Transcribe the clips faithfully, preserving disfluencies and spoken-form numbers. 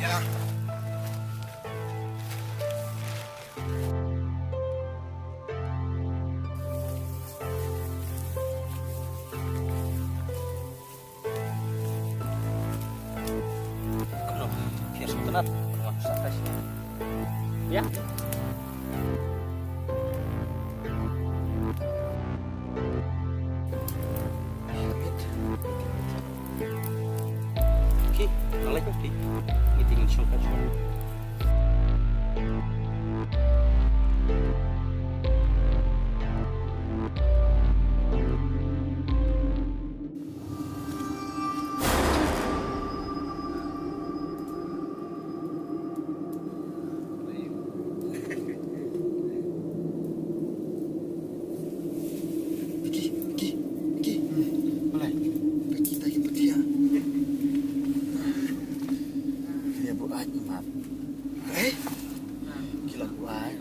Kumno, phi sngewtynnat? Kumno, sa ka shi. Ya. Ki, nalai ko ki. Meeting in shong ka shong. Piki, piki, piki. Balei? Piki ta ki patia. Ki la buaid mat. Eh? Ki la buaid.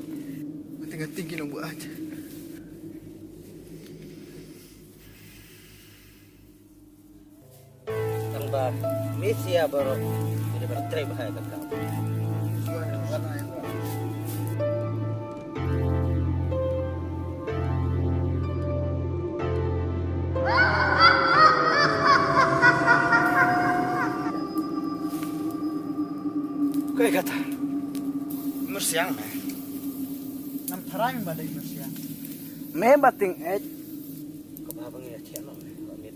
Ngan teng ngan teng ki la buaid. Tang ba Mesia baroh ki dei ban trei bha ïa ka kam. Kaei kata? Myrsiang me. Ngam tharai ba dei myrsiang. Me ba tyngeh. Kaba ba ngi ïa thiah noh me ba miet.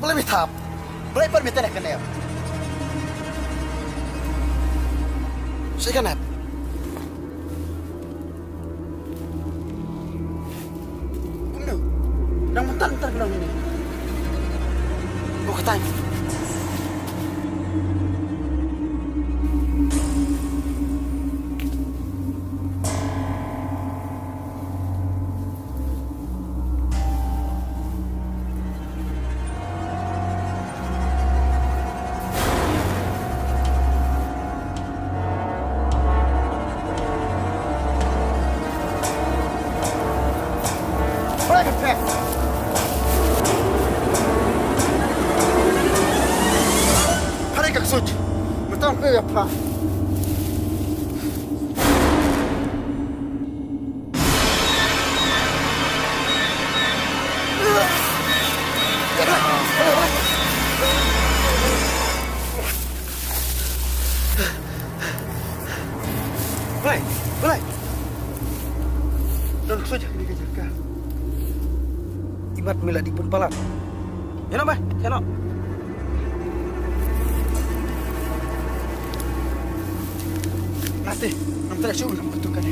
Balei mi thap? Balei permit ne kane? Shi kane. Kumno? Nang mentan mentan kumno ni? Oh, katai. Pare ka ksuid. Mynta ong phi ïa pha. Balei, balei. Don ksuid ha kane ka jaka. Imat mi la dih bun palat. Ïa noh, bai, ïa noh. Nate, ngam treh shuh ngam pyntuk kane.